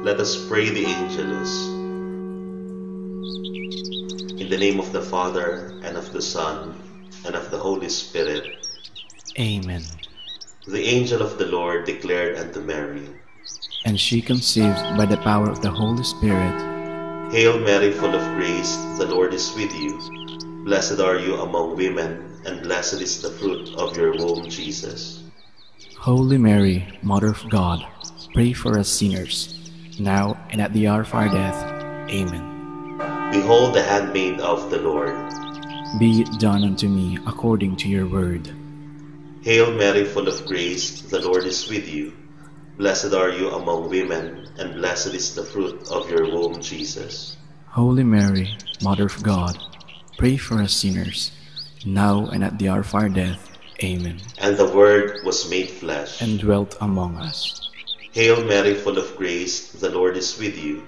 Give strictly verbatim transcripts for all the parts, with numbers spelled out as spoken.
Let us pray the Angelus. In the name of the Father, and of the Son, and of the Holy Spirit. Amen. The angel of the Lord declared unto Mary, and she conceived by the power of the Holy Spirit. Hail Mary, full of grace, the Lord is with you. Blessed are you among women, and blessed is the fruit of your womb, Jesus. Holy Mary, Mother of God, pray for us sinners, now and at the hour of our death. Amen. Behold the handmaid of the Lord. Be it done unto me according to your word. Hail Mary, full of grace, the Lord is with you. Blessed are you among women, and blessed is the fruit of your womb, Jesus. Holy Mary, Mother of God, pray for us sinners, now and at the hour of our death. Amen. And the Word was made flesh and dwelt among us. Hail Mary, full of grace, the Lord is with you.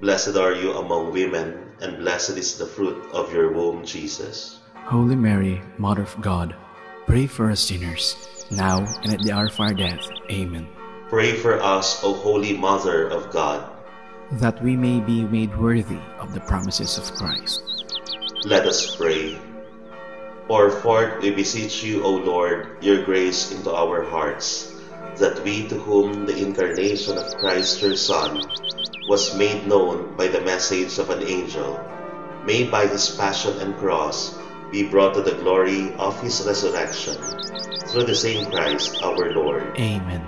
Blessed are you among women, and blessed is the fruit of your womb, Jesus. Holy Mary, Mother of God, pray for us sinners, now and at the hour of our death. Amen. Pray for us, O Holy Mother of God, that we may be made worthy of the promises of Christ. Let us pray. Pour forth, we beseech you, O Lord, your grace into our hearts, that we, to whom the incarnation of Christ your Son was made known by the message of an angel, may by his passion and cross be brought to the glory of his resurrection, through the same Christ our Lord. Amen.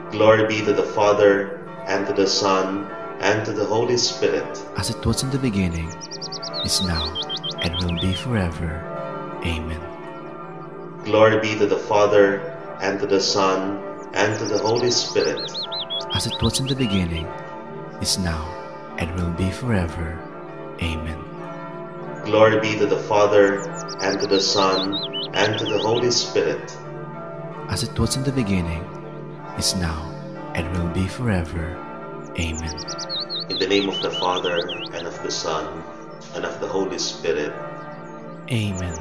Glory be to the Father, and to the Son, and to the Holy Spirit. As it was in the beginning, is now, and will be forever. Amen. Glory be to the Father, and to the Son, and to the Holy Spirit. As it was in the beginning, is now, and will be forever. Amen. Glory be to the Father, and to the Son, and to the Holy Spirit. As it was in the beginning, is now, and will be forever. Amen. In the name of the Father, and of the Son, and of the Holy Spirit. Amen.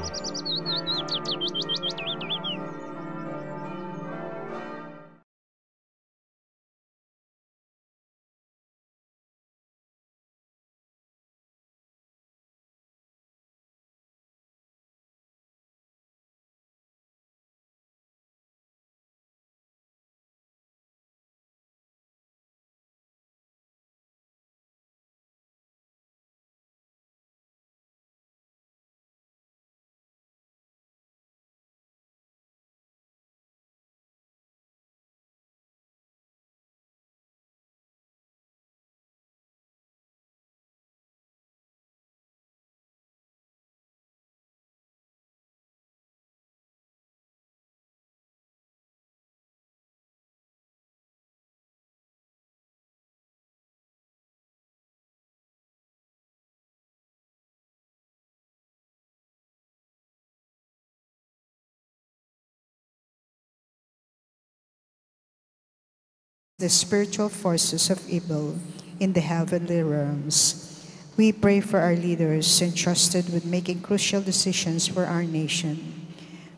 The spiritual forces of evil in the heavenly realms. We pray for our leaders entrusted with making crucial decisions for our nation.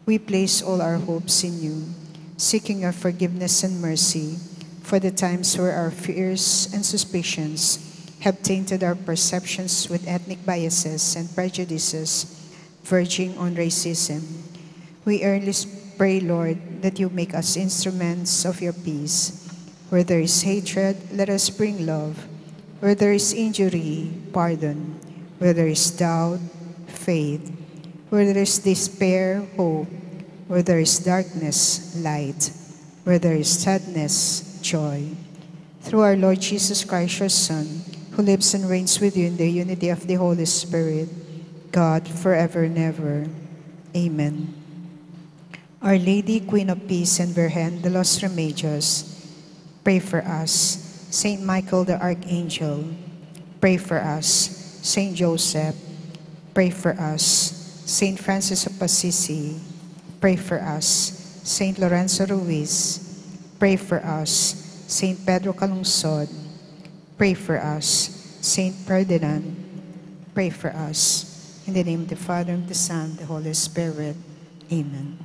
We place all our hopes in you, seeking your forgiveness and mercy for the times where our fears and suspicions have tainted our perceptions with ethnic biases and prejudices verging on racism. We earnestly pray, Lord, that you make us instruments of your peace. Where there is hatred, let us bring love. Where there is injury, pardon. Where there is doubt, faith. Where there is despair, hope. Where there is darkness, light. Where there is sadness, joy. Through our Lord Jesus Christ, your Son, who lives and reigns with you in the unity of the Holy Spirit, God, forever and ever. Amen. Our Lady, Queen of Peace and Virgen de los Remedios, pray for us. Saint Michael the Archangel, pray for us. Saint Joseph, pray for us. Saint Francis of Assisi, pray for us. Saint Lorenzo Ruiz, pray for us. Saint Pedro Calungsod, pray for us. Saint Ferdinand, pray for us. In the name of the Father, and of the Son, and the Holy Spirit. Amen.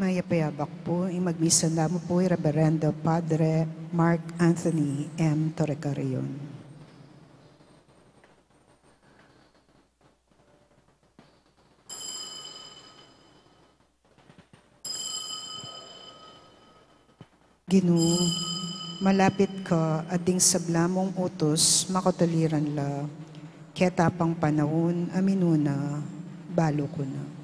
Mayap a abak pu, ing magmisa namu pu i Reverendo Padre Mark Anthony M Torrecarion. Ginu, malapit ka, at ding sabla mung utus makatuliran la. Keta pang panaun a minuna, balu ku na.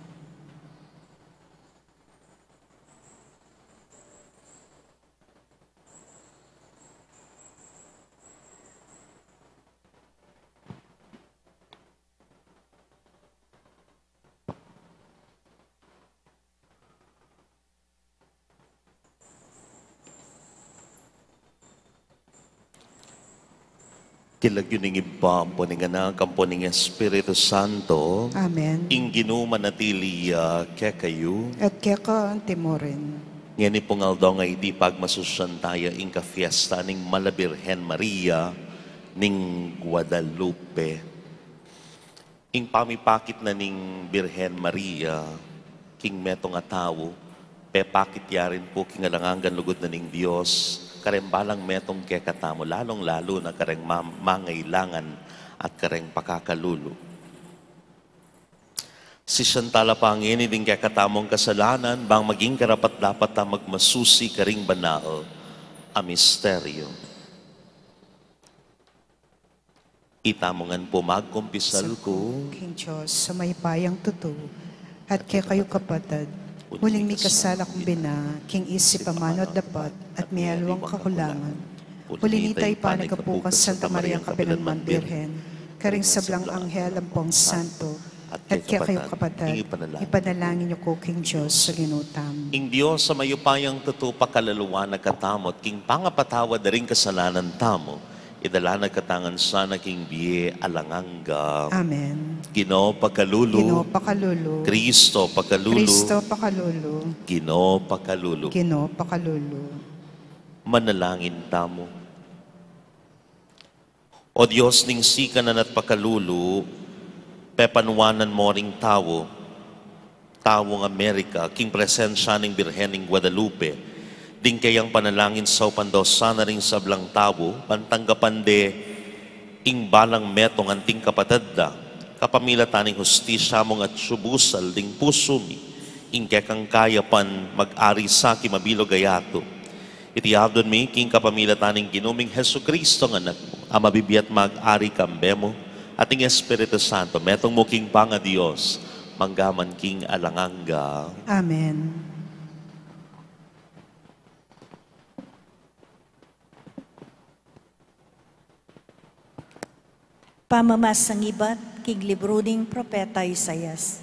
King lagyu ning Ibpa, ampo ning Anak, ampo ning Espiritu Santo. Amen. Ing Ginu manatili ya kekayu. At keka antimurin. Ngeni pung aldo a iti pagmasusyan taya ing kafiesta ning Mala Birhen Maria ning Guadalupe. Ing pamipakit na ning Birhen Maria king metung a tau, pepakit ya rin pu king alang anggang lugud na ning Dios kareng balang metung kekatamu, lalung-lalu na kareng ma-, mangailangan at kareng pakakalulu. Sisian tala pa ngeni ding kekatamung kasalanan bang maging karapat-dapat tang magmasusi karing banal a misteryo. Itamu ngan pu magkumpisal ku king Dios a mayupayang tutu, at kekayu kapatad, uling mikasala kung bina king isip, amanu at dapat, at mialiwang kakulangan. Uli nita, ipanagkapu kang Santa Mariang kapilanman Birhen, karing sablang anghel ampong santo, at kekayu kapatad, ipanalangin yu ku king Dios a Ginu tamu. Ing Dios a mayupayang tutu pakalaluan na katamu, at king pangapatawad da ring kasalanan tamu, idala na katamu ngan sana king bie alang angga. Amen. Ginu pakalulu. Ginu pakalulu. Kristo pakalulu. Kristo pakalulu. Ginu pakalulu. Ginu pakalulu. Manalangin tamu. O Dios ning sikanan at pakalulu, pepanuanan mo ring tau, taung Amerika, king presensya ning Birhen ning Guadalupe, ding keyang panalangin saupan da sana ring sablang tau, ban tanggapan de ing balang metung anting kapatad da, kapamilatan ning hustisya mung atsu busal ding pusu mi, ing kekang kayapan mag-ari sa king mabilug a yatu. Iti adwan mi king kapamilatan ning Ginu ming Jesucristo a Anak mu, a mabibie at mag-ari kambe mu, at ning Espiritu Santo, metung mu king pangaDios, mangga man king alang angga. Amen. Pamamasang ibat king libru ning Propeta Isaias.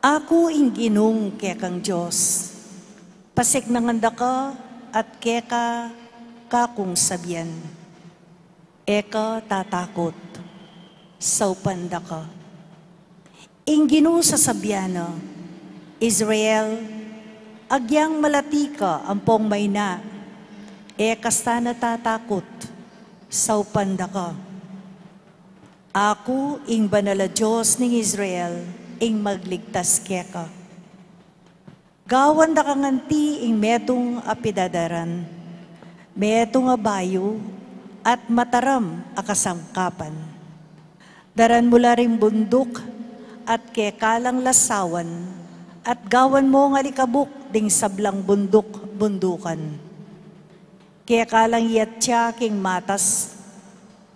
Aku ing Ginung kekang Dios, pasiknangan da ka at keka kakung sabian. E ka tatakut, saupan da ka. Ing Ginu sasabian na, Israel, agyang malati ka ampong maina, e ka sana tatakut, saupan da ka. Aku ing banal a Dios ning Israel, ing magligtas keka. Gawan da ka nganti ing metung a pidadaran, metung a bayu at mataram a kasangkapan. Daran mu la ring bunduk at keka lang lasawan, at gawan mong alikabuk ding sablang bunduk-bundukan. Keka lang iyatia king matas,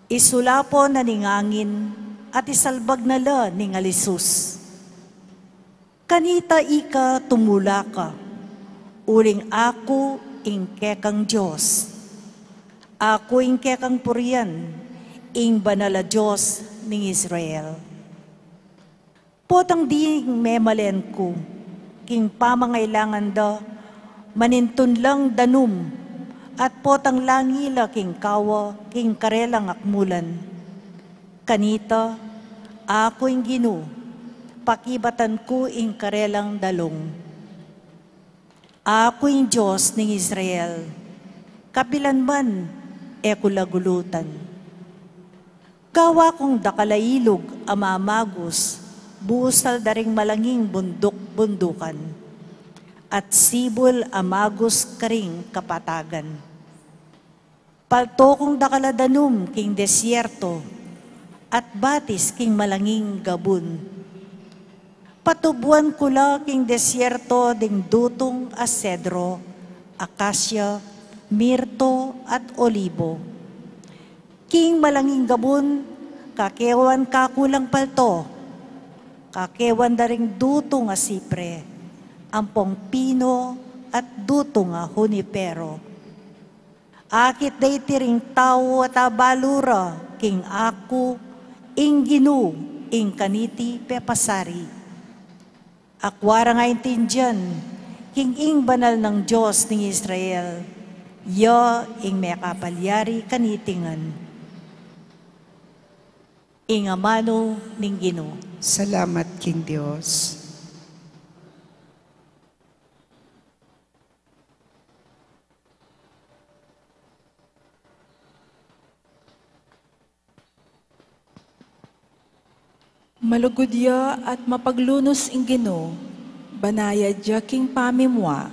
isulapon na ning angin, at isalbag na la ning alisus. Kanita ika tumula ka, uling aku ing kekang Dios. Aku ing kekang purian, ing banal a Dios ning Israel. Potang ding memalen ku, king pamangailangan da, manintun lang danum, at potang langi la king kawa, king karelang akmulan. Kanita, aku ing Ginu, pakibatan ku ing karelang dalung. Aku ing Dios ning Israel, kapilan man e ku la gulutan. Gawa kung dakal a ilug a mamagus, busal da ring malanging bunduk kabundukan, at sibul a magus karing kapatagan. Palto kung dakal a danum king desierto, at batis king malanging gabun. Patubuan ku la king desierto ding dutung a sedro, akasya, mirto, at olibo. King malanging gabun, kakewan kaku lang palto, kakewan da ring dutung a sipre, ampong pino, at dutung a hunipero. Akit da iti ring tau at abalu ra king aku, ing Ginu, ing kaniti pepasari. Akua ra nga aintindian king ing banal nang Dios ning Israel, ya ing mekapalyari kaniti ngan. Ing amanu ning Ginu. Salamat king Dios. Malugud ya at mapaglunus ing Ginu, banayad ya king pamimua,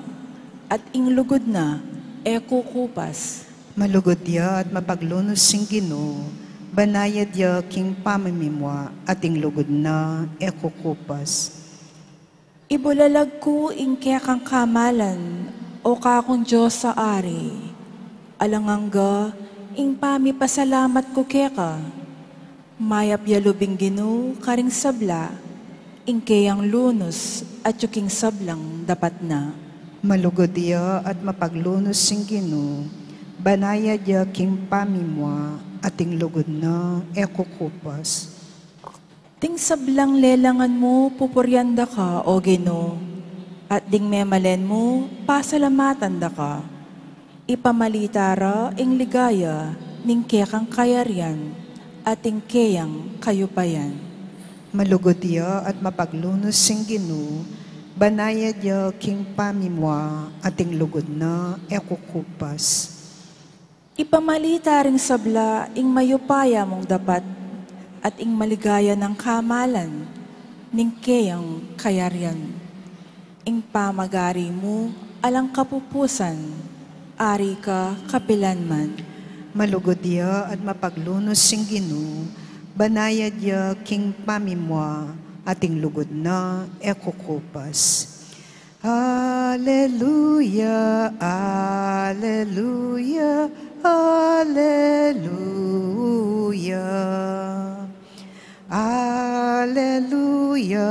at ing lugud na e kukupas. Malugud ya at mapaglunus ing Ginu, banayad ya king pamimua, at ing lugud na e kukupas. Ibulalag ku ing kekang kamalan, o kakung Dios a Ari, alang angga ing pamipasalamat ku keka. Mayap ya lub ing Ginu karing sabla, ing keyang lunus atyu king sablang dapat na. Malugud ya at mapaglunus ing Ginu, banayad ya king pamimua, at ing lugud na e kukupas. Ding sablang lelangan mu pupurian da ka, o Ginu, at ding memalen mu pasalamatan da ka. Ipamalita ra ing ligaya ning kekang kayarian at ing keyang kayupayan. Malugud ya at mapaglunus ing Ginu, banayad ya king pamimua, at ing lugud na e kukupas. Ipamalita ring sabla ing mayupaya mung dapat at ing maligaya nang kamalan ning keyang kayarian. Ing pamagari mu alang kapupusan, ari ka kapilan man. Malugud ya at mapaglunus ing Ginu, banayad ya king pamimua, at ing lugud na e kukupas. Aleluya, aleluya, aleluya. Aleluya,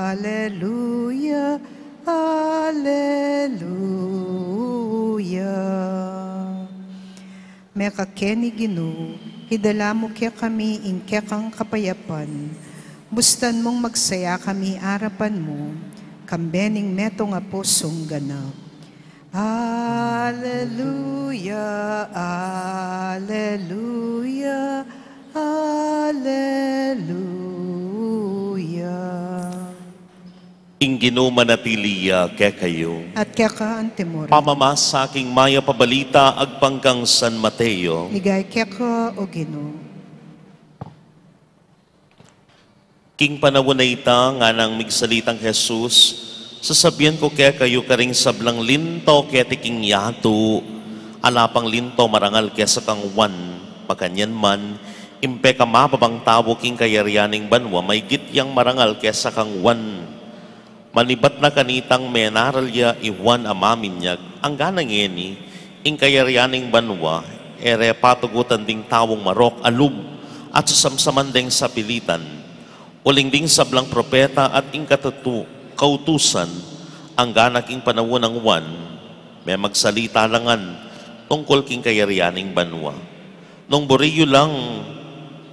aleluya, aleluya. Mekakeni Ginu, idala mu kekami ing kekang kapayapan, bustan mung magsaya kami arapan mu, kambe ning metung a pusung ganap. Aleluya, aleluya, aleluya. Ing Ginu manatili ya kekayu. At keka antimurin. Pamamasa king mayap a balita agpang kang San Mateo. Ligaya keka, o Ginu. King panaun a ita, nganang migsalitang Jesus, sasabian ku kekayu, karing sablang linto keti king yatu, ala pang linto marangal kesa kang Juan, makanyan man, ing pekamababang tau king kayarian ning banua maygit yang marangal kesa kang Juan. Manibat na kanitang menaral ya i Juan a maminyag, angga na ngeni, ing kayarian ning banua, e re patugutan ding taung marok a lub at sasamsaman deng sapilitan. Uling ding sablang propeta at ing katutu-, kautusan, angga na king panaun nang Juan, memagsalita la ngan tungkul king kayarian ning banua. Nung buri yu lang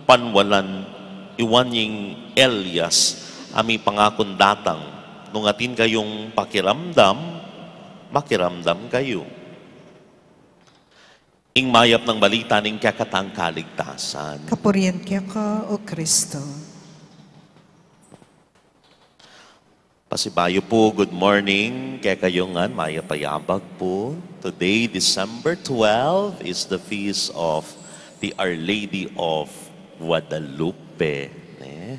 panwalan, i Juan ing Elias a mipangakun datang, nung atin kayung pakiramdam, makiramdam kayu. Ing mayap nang balita ning kekatang kaligtasan. Kapurian keka, o Kristo. Pasibayu pu, good morning kekayu ngan, mayap a yabag pu. Today, December twelve, is the feast of the Our Lady of Guadalupe, ne?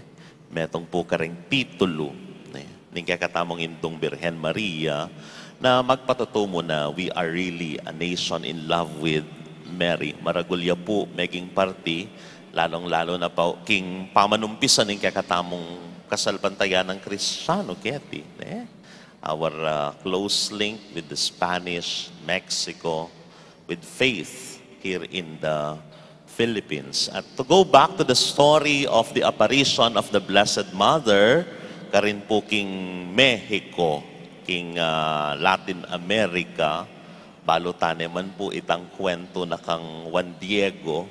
Metung pu kareng titulu, ne? ning kekatamung Indung Birhen Maria, na magpatutumu na we are really a nation in love with Mary. Maragul ya pu meging parti, lalung-lalu na pa king pamanumpisa ning kekatamung kasalpantayanang Kristiyanu keti, ne? Our, uh, close link with the Spanish, Mexico, with faith here in the Philippines. At to go back to the story of the apparition of the Blessed Mother, karin pu king Mexico, king, ah, Latin America, balu tane man pu itang kwentu na kang Juan Diego,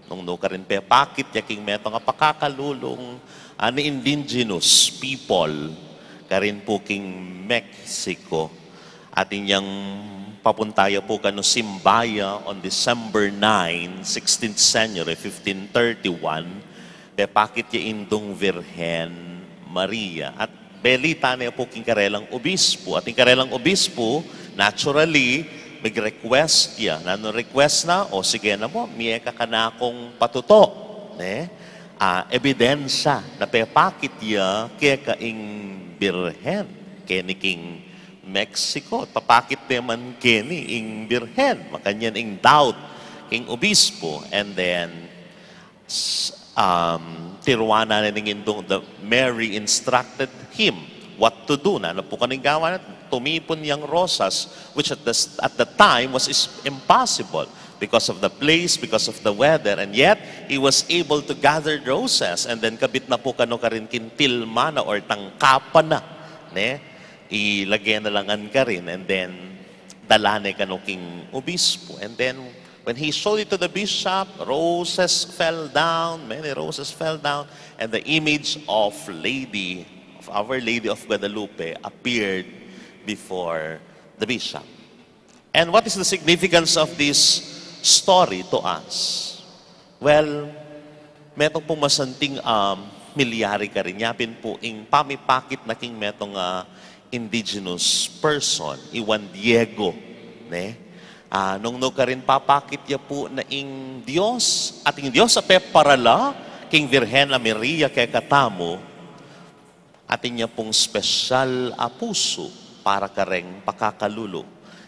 nung nu karin pepakit ya king metung a pakakalulung, ah, ni indigenous people, karin pu king Mexico. Atin yang papunta ya pu kanu simbahan on December nine, sixteenth century, fifteen thirty-one, pepakit ya Indung Virgen Maria. At beli tane pu king karelang obispo. At ing karelang obispo, naturally, mag-request ya. Nanu request na? O sige na mu, mie ka kanakung patutu, ne? Ah, ebidensya na pepakit ya keka ing Birhen, keni king Mexico, papakit ne man keni ing Birhen. Makanyan ing doubt king obispo. And then, s-, um, tiruan na ning Indung, the Mary instructed him what to do. Nanu pu kanu ing gawan na? Tumipun yang rosas, which at the, at the time was is-, impossible because of the place, because of the weather, and yet he was able to gather roses, and then kabit na pu kanu karin king tilma na or tangkapan na, ne? Ilage na la ngan karin, and then dala ne kanu king obispo. And then when he showed it to the bishop, roses fell down, many roses fell down, and the image of Lady, of Our Lady of Guadalupe appeared before the bishop. And what is the significance of this story to us? Well, metung pung masanting, um, milyari karin, yapin pu ing pamipakit na king metung a indigenous person, i Juan Diego, ne? Ah, nung nu karin papakit ya pu na ing Dios, at ing Dios a peparala king Virgen a Maria kekatamu, atin ya pung special a pusu para kareng pakakalulu.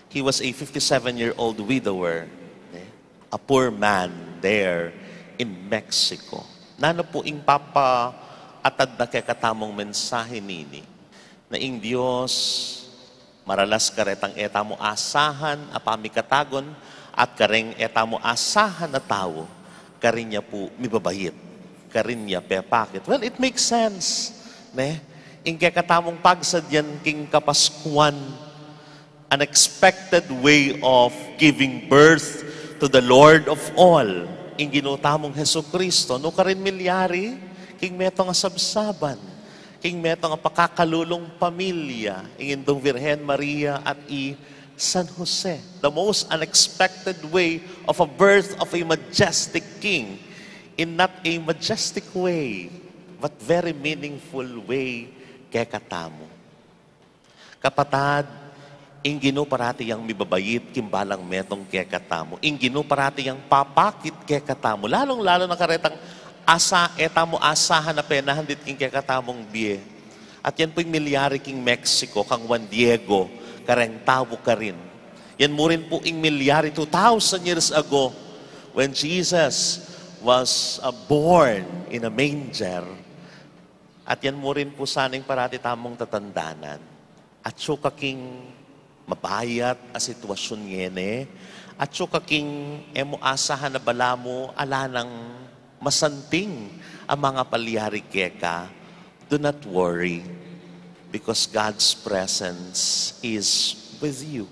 He was a fifty-seven-year-old widower, ne? A poor man there in Mexico. Nanu pu ing papaatad na kekatamung mensahe nini? Na ing Dios maralas karetang e tamu asahan a pamikatagun, at kareng e tamu asahan a tau, karin ya pu mibabait, karin ya pepakit. Well, it makes sense, ne? Ing kekatamung pagsadyan king Kapaskuan, unexpected way of giving birth to the Lord of all, ing Ginu tamung Jesucristo, nu karin milyari king metung a sabsaban, king metung a pakakalulung pamilya, ing Indung Virgen Maria at i San Jose. The most unexpected way of a birth of a majestic king, in not a majestic way, but very meaningful way kekatamu. Kapatad, ing Ginu parati yang mibabait king balang metung kekatamu. Ing Ginu parati yang papakit kekatamu. Lalung-lalu na karetang asa, e tamu asahan a penandit king kekatamung bie. At yan pu ing milyari king Mexico, kang Juan Diego, kareng tau karin. Yan mu rin pu ing milyari two thousand years ago when Jesus was, uh, born in a manger. At yan mu rin pu sana ing parati tamung tatandanan. Atyu ka king mabayat a sitwasyun ngeni, atyu ka king e mu asahan a balamu ala nang masanting a mangapalyari keka, do not worry, because God's presence is with you.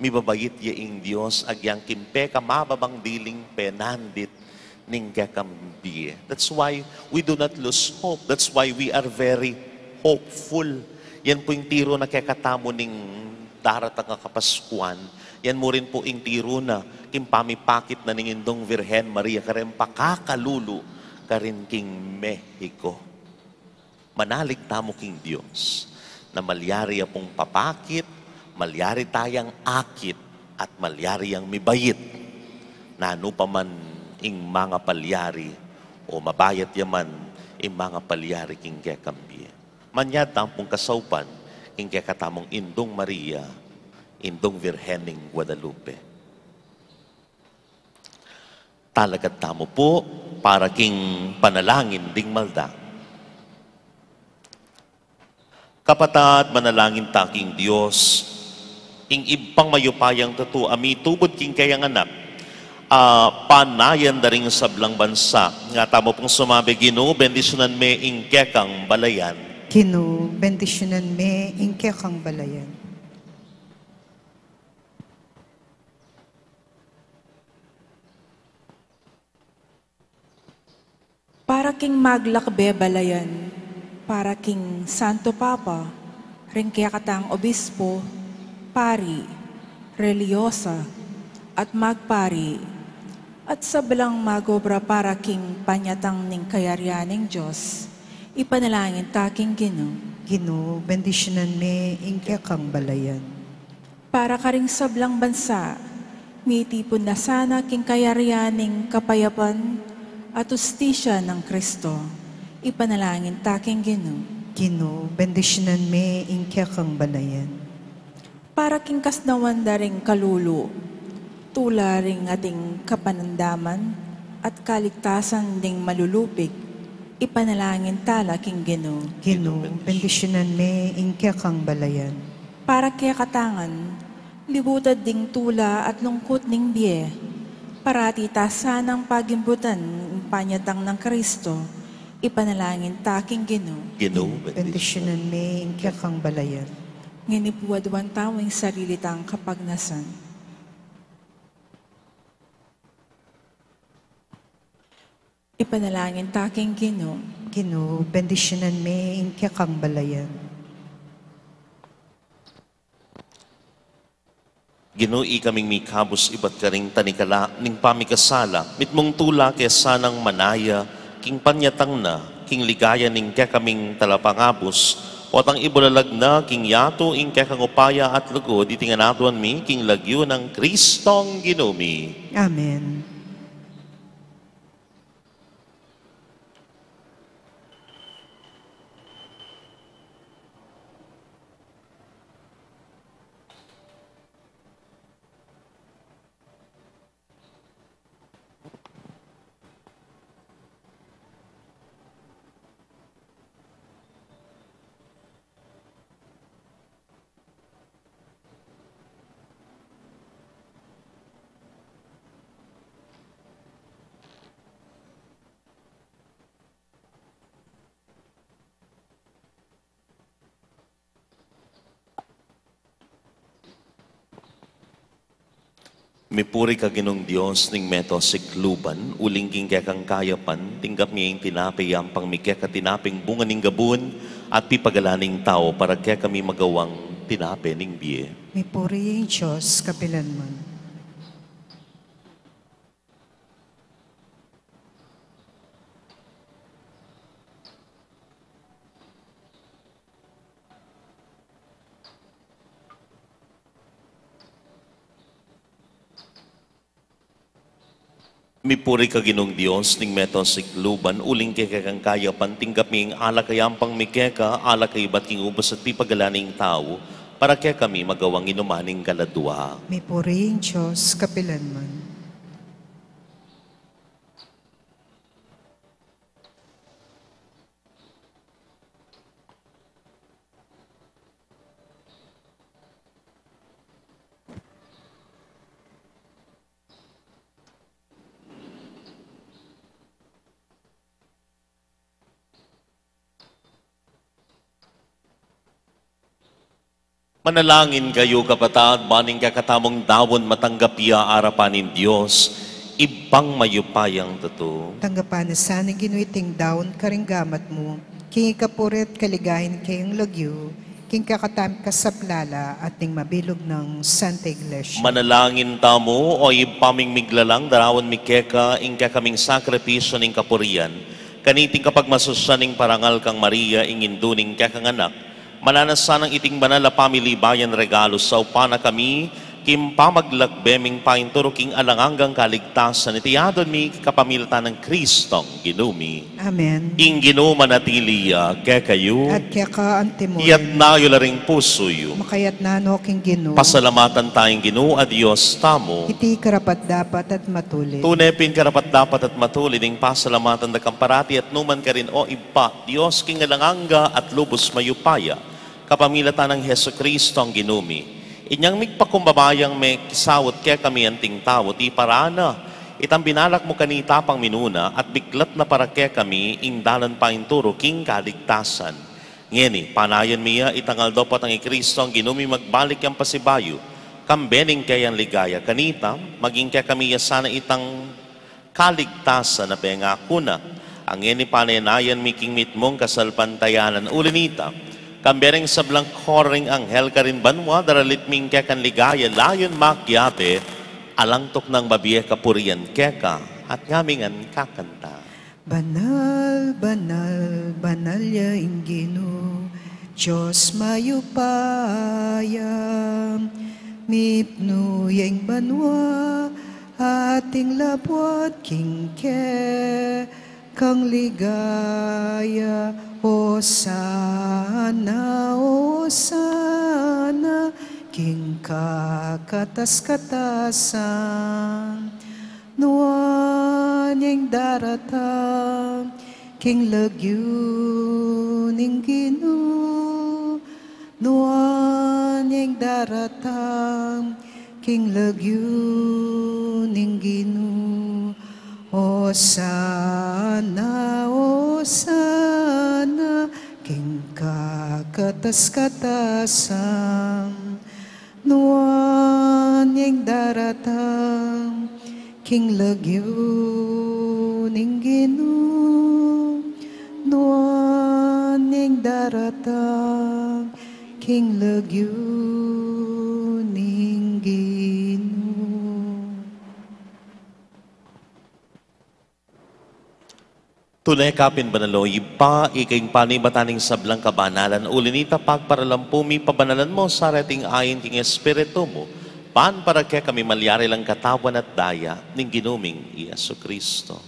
Mibabait ya ing Dios agyang king pekamababang diling penandit ning kekang bie. That's why we do not lose hope. That's why we are very hopeful. Yan pu ing tiru na kekatamu ning daratang a Kapaskuan. Yan mu rin pu ing tiru na king pamipakit na ning Indung Virgen Maria kareng pakakalulu karin king Mexico. Manalig tamu king Dios na malyari ya pung papakit, malyari tayang akit, at malyari yang mibait. Nanu pa man ing mangapalyari o mabayat ya man ing mangapalyari king kekang bie. Manyad tamu pung kasaupan king kekatamung Indung Maria, Indung Virgen ning Guadalupe. Talakad tamu pu para king panalangin ding malda. Kapatad, manalangin ta king Dios, ing Ibpang mayupayang tutu a mitubud king keyang anak, a panayan da ring sablang bansa. Nga tamu pung sumabi, Ginu, bendisyunan me ing kekang balayan. Ginu, bendisyunan me ing kekang balayan. Para king maglakbe balayan, para king Santo Papa, ring kekatang obispo, pari, reliyosa, at magpari, at sablang magobra para king panyatang ning kayarian ning Dios, ipanalangin ta king Ginu. Ginu, bendisyunan me ing kekang balayan. Para karing sablang bansa, mitipun na sana king kayarian ning kapayapan at hustisya nang Kristo. Ipanalangin ta king Ginu. Ginu, bendisyunan me ing kekang balayan. Para king kasnawan da ring kalulu, tula ring ating kapanandaman at kaligtasan ding malulupig, ipanalangin ta la king Ginu. Ginu, bendisyunan me ing kekang balayan. Para kekatangan, libutad ding tula at lungkut ning bie, parati ta sanang pagimbutan ing panyatang nang Kristo, ipanalangin ta king Ginu. Ginu, bendisyunan me ing kekang balayan. Ngeni pu aduan tamu ing sarili tang kapagnasan. Ipanalangin ta king Ginu. Ginu, bendisyunan me ing kekang balayan. Ginu, ikaming mikabus ibat karing tanikala ning pamikasala, mitmung tula ke sanang manaya king panyatang na, king ligaya ning kekaming talapangabus, potang ibulalag na king yatu ing kekang upaya at lugud, iti ngan aduan mi king lagyu nang Kristong Ginu mi. Amen. Mipuri ka Ginung Dios ning meto sikluban, uling king kekang kayapan, tinggap mi ing tinape, yampang mi keka tinapeng bunga ning gabun, at pipagalan ning tau para kekami magawang tinape ning bie. Mipuri ing Dios kapilanman. Mipuri ka Ginung Dios ning meto sikluban, uling kekang kayapan, tinggap mi ing alak a yampang mi keka, alak a ibat king ubus at pipagalan ning tau, para kekami magawang inuman ning kaladua. Mipuri ing Dios kapilanman. Manalangin kayu, kapatad, ban ing kekatamung daun matanggap ya arapan ning Dios, Ibpang mayupayang tutu. Tanggapan na sa ning Ginu iting daun karing gamat mu, king ikapuri at kaligayan ning kayang lagyu, king kekatamung kasaplalan at ning mabilug nang Santa Iglesia. Manalangin tamu. O Ibpa ming miglalang, daraun mi keka ing kekaming sakripisyu ning kapurian, kaniting kapagmasusyan ning parangal kang Maria, ing indu ning kekang anak, mananu na sanang iting banal a pamilibayan regalu, saupan na kami Ing pamaglakbe ming painturu king alang anggang kaligtasan, iti adwan mi kapamilatan nang Kristong Ginu mi. Amen. Ing Ginu manatili ya kekayu. At keka antimurin. Iyatas yu la ring pusu yu. Makayatas no king Ginu. Pasalamatan taya ing Ginu a Dios tamu. Iti karapat-dapat at matulid. Tune pin karapat-dapat at matulid ing pasalamatan da ka parati at nu man karin, O Ibpa, Dios king alang angga at lubus mayupaya, kapamilatan nang Jesucristo a Ginu mi. Inyang migpakumbaba yang mekisaut kekami anting tau, tiparan na itang binalak mu kanita pang minuna at biklat na para kekami ing dalan painturu king kaligtasan. Ngeni, panayan mi ya itang aldo potang i Cristo a Ginu mi magbalik yang pasibayu, kambe ning keyang ligaya kanita, maging kekami ya sana itang kaligtasan a pengaku na. Ngeni, panayan mi king mitmung kasalpantayanan, uli na nita, kambe ning sablang koro ring anghel karin banua, daralit mi ing kekang ligaya, layun makiabe, alang tuknang mabie kapurian keka, at ngaming kakanta. Banal, banal, banal ya ing Ginu, Dios mayupaya, mipnu ya ing banua, at ing labuad king kekang ligaya. Osana, osana, king kakatas-katasan. Nuan yang daratang king lagyu ning Ginu. Nuan yang daratang king lagyu ning Ginu. Osana, osana, king kakatas-katasan. Nuan yang daratang king lagyu ning Ginu. Nuan yang daratang king lagyu ning Ginu. Tune ka pin banal, O Ibpa, ika ing panibatan ning sablang kabanalan, uli na nita pagparalampu mi, pabanalan mu sa reting ain king Espiritu mu, ban para kekami malyari lang katawan at daya ning Ginu ming i Jesucristo.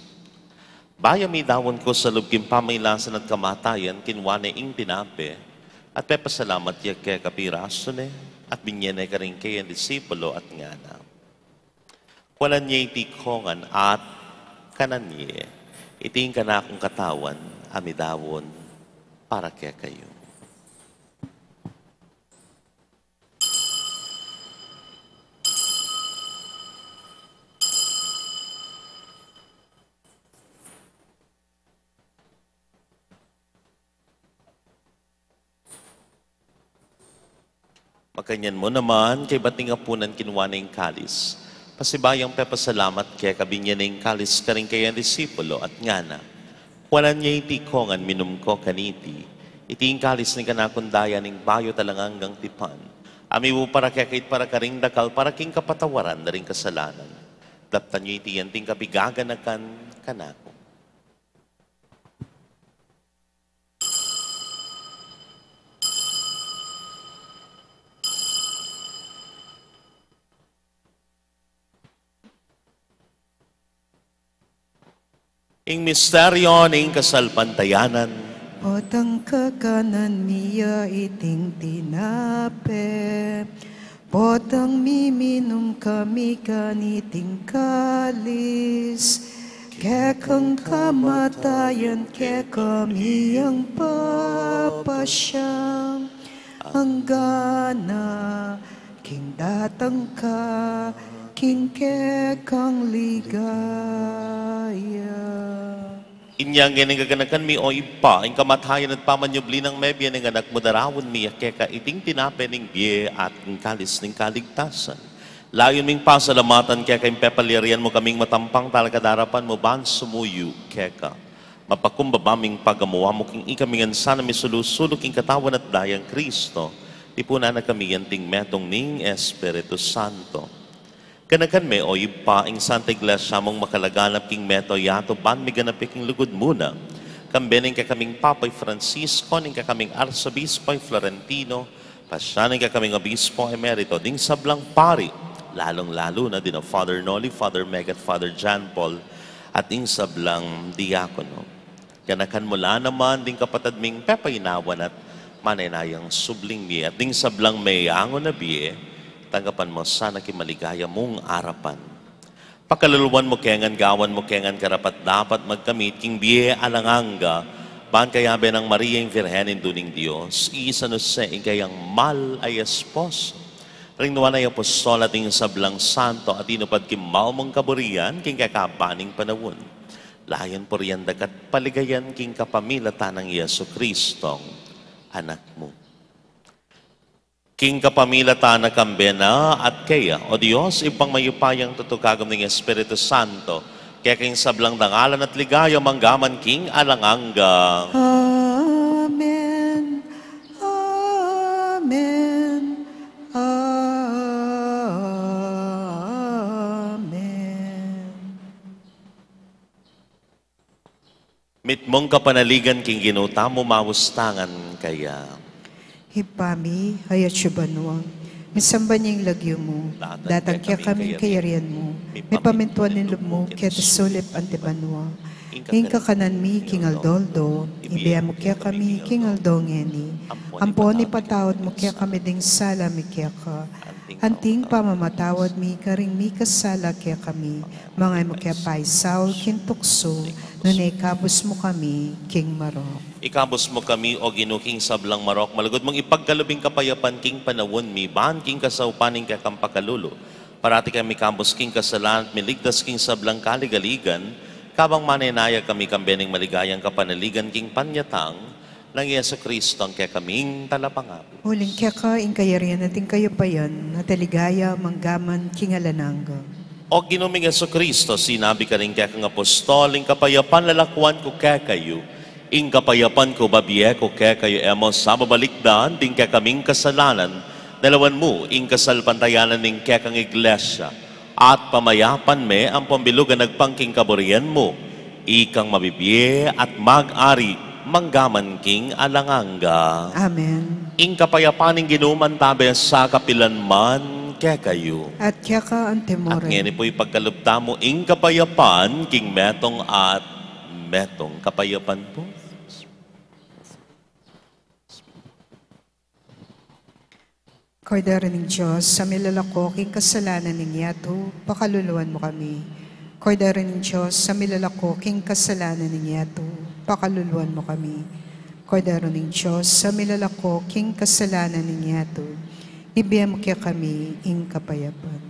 Bayu midaun ku sa lub king pamailasan at kamatayan, kinua ne ing tinape, at pepasalamat ya keka, pirasu ne, at binye ne karing keyang disipulo at ngana: Kuanan ye iti kongan at kanan ye, iti ing kanakung katawan a midaun para kekayu. Makanyan mu naman, kaybat ning apunan, kinua ne ing kalis. Pasibayu yang pepasalamat keka, binye ne ing kalis karing keyang disipulo at ngana: Kuanan ye iti kongan, minum ko kaniti. Iti ing kalis ning kanakung daya ning bayu at alang anggang tipan, a mibu para kekayu at para karing dakal para king kapatawaran da ring kasalanan. Daptan ye iti anting kapigaganakan kanaku. Ing misteryu ning kasalpantayanan. Potang kakanan mi ya iting tinape, potang miminum kami kaniting kalis, kekang kamatayan kekami yang papasiag, anggana king datang ka king kekang ligaya. Inya ngeni, gaganakan mi, O Ibpa, ing kamatayan at pamanyubli nang mebie ning Anak mu, daraun mi ya keka iting tinape ning bie at ing kalis ning kaligtasan. Layun ming pasalamatan keka ing pepalyarian mu kaming matampang talakad king arapan mu ban sumuyu keka. Mapakumbaba ming pagamu-amu king ikami ngan sana misulu-sulu king katawan at daya nang Kristo, tipunan na kami anting metung ning Espiritu Santo. Ganakan me, O Ibpa, ing Santa Iglesia mung makalaganap king meto yatu ban miganap ya king lugud mu na. Kambe ning kekaming Papa i Francisco, ning kekaming Arsobispo i Florentino, pasian ning kekaming Obispo Emerito, ding sablang pari, Lalung-lalu na dina Father Noli, Father Meg at Father John Paul at ding sablang diakono. Ganakan mu la naman ding kapatad ming pepainawan at manenayang subling bie at ding sablang meangu na bie, tanggapan mu sana king maligaya mung arapan. Pakaluluan mu ke ngan, gawan mu ke ngan karapat-dapat magkamit king bie alang angga, ban kayabe nang Maria ing Virgen Indu ning Dios, i San Jose ing kayang mal a esposo, ring nuan a apostol at ding sablang santo a tinupad king maumung kaburian king kekaban ning panaun. Layun purian daka at paligayan king kapamilatan nang Jesucristong Anak mu. King kapamilatan na, kambe na at keya, O Dios, Ibpang mayupayang tutu, kagum ning Espiritu Santo, keka ing sablang dangalan at ligaya manggaman king alang angga. Amen. Amen. Amen. Mitmung kapanaligan king Ginu tamu, maus tangan kaya. Ibpa mi, atsu ka banua, misamban ya ing lagyu mu, datang kekami ing kayarian mu, mipamintuan ing lub mu keti sulip anti banua. Ing kakanan mi king aldo-aldo ibie mu kekami king aldo ngeni. Ampon ipatawad mu kekami ding sala mi keka, anti ing pamamatawad mi karing mikasala kekami. Manga e mu ke paisaul king tuksu, nune ikabus mu kami king marok. Ikabus mu kami, O Ginu, king sablang marok, malugud mung ipagkalub ing kapayapan king panaun mi, ban king kasaupan ning kekang pakalulu, parati kaming mikabus king kasalan at miligtas king sablang kaligaligan, kabang manenaya kami kambe ning maligayang kapanaligan king panyatang nang Jesucristo a kekaming Talapangabus. Uling keka ing kayarian at ing kayupayan at ing ligaya manggaman king alang angga. O Ginu ming Jesucristo, sinabi karing kekang apostol, ing kapayapan lalakwan ku kekayu, ing kapayapan ku bibie ku kekayu, e mu sa babalikdan ding kekaming kasalanan, lawan mu ing kasalpantayanan ning kekang Iglesia, at pamayapan me ampon bilugan agpang king kaburian mu. Ikang mabibie at mag-ari manggaman king alang angga. Amen. Ing kapayapan ning Ginu mantabe sa kapilan man kekayu. At keka anti mu rin. At ngeni pu ipagkalub tamu ing kapayapan king metung at metung. Kapayapan pu. Kordero ning Dios, a milalako king kasalanan ning yatu, pakaluluan mu kami. Kordero ning Dios, a milalako king kasalanan ning yatu, pakaluluan mu kami. Kordero ning Dios, a milalako king kasalanan ning yatu, ibie mu kekami ing kapayapan.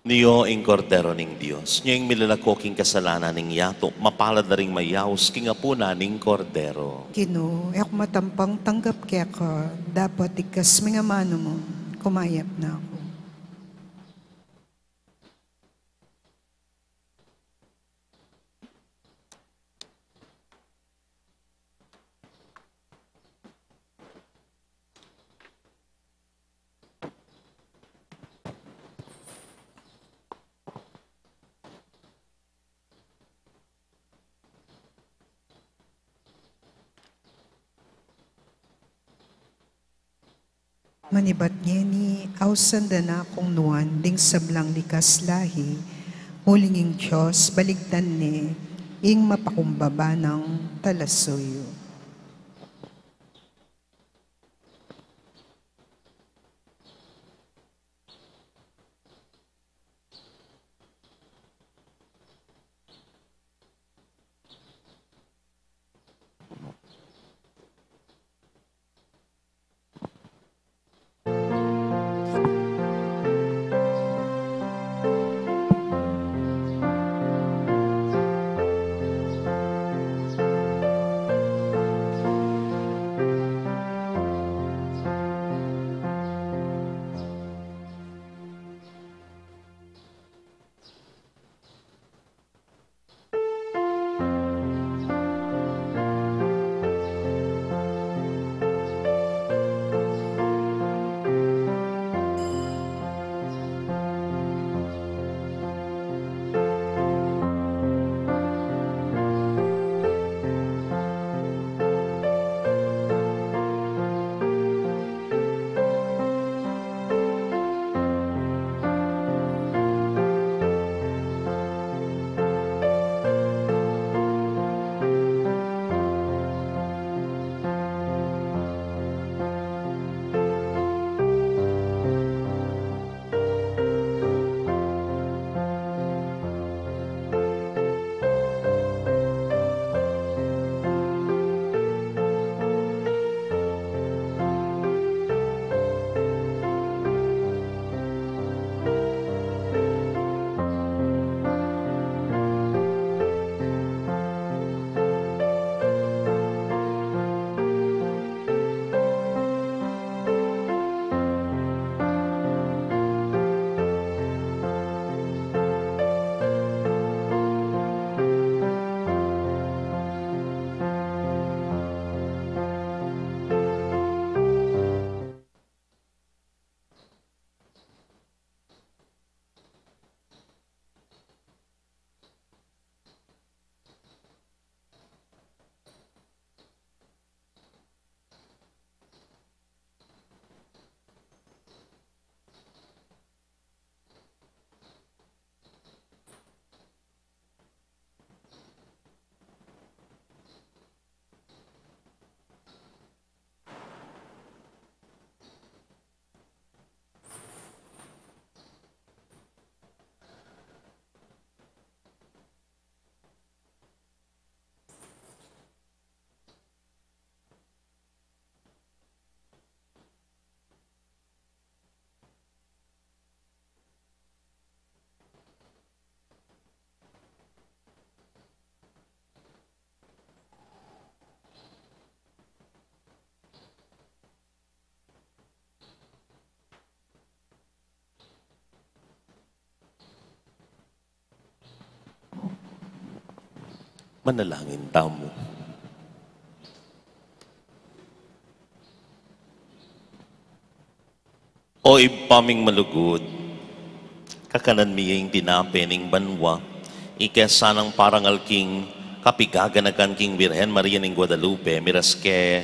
Nyo ing Kordero ning Dios, nyo ing milalako king kasalanan ning yatu, mapalad la ring mayaus king apunan ning Kordero. Ginu, e ku matampang tanggap keka, dapot igkas mu ing amanu mu, kumayap na ku. Manibat ngeni, ausan da na kung nuan ding sablang likas lahi, uling ing Dios baligtan ne ing mapakumbaba nang talasuyu. Manalangin tamu. O Ibpa ming malugud, kakanan mi ing tinape ning banua, ike sanang parangal king kapigaganakan king Birhen Maria ning Guadalupe, miras ke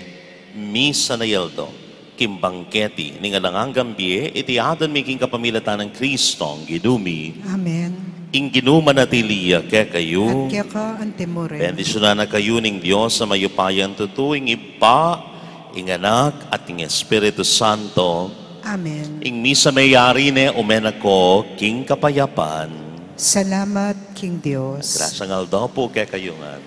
misa na yaldo, king bangketi ning alang anggang bie, iti adwan mi king kapamilatan nang Kristong Ginu mi. Amen. Ing Ginu manatili ya kekayu. At keka antimurin. Bendisyunan na kayu ning Dios a mayupayang tutu, ing Ibpa, ing Anak, at ing Espiritu Santo. Amen. Ing misa meyari ne, ume na ko king kapayapan. Salamat king Dios. Grasyang aldo pu kekayu ngan.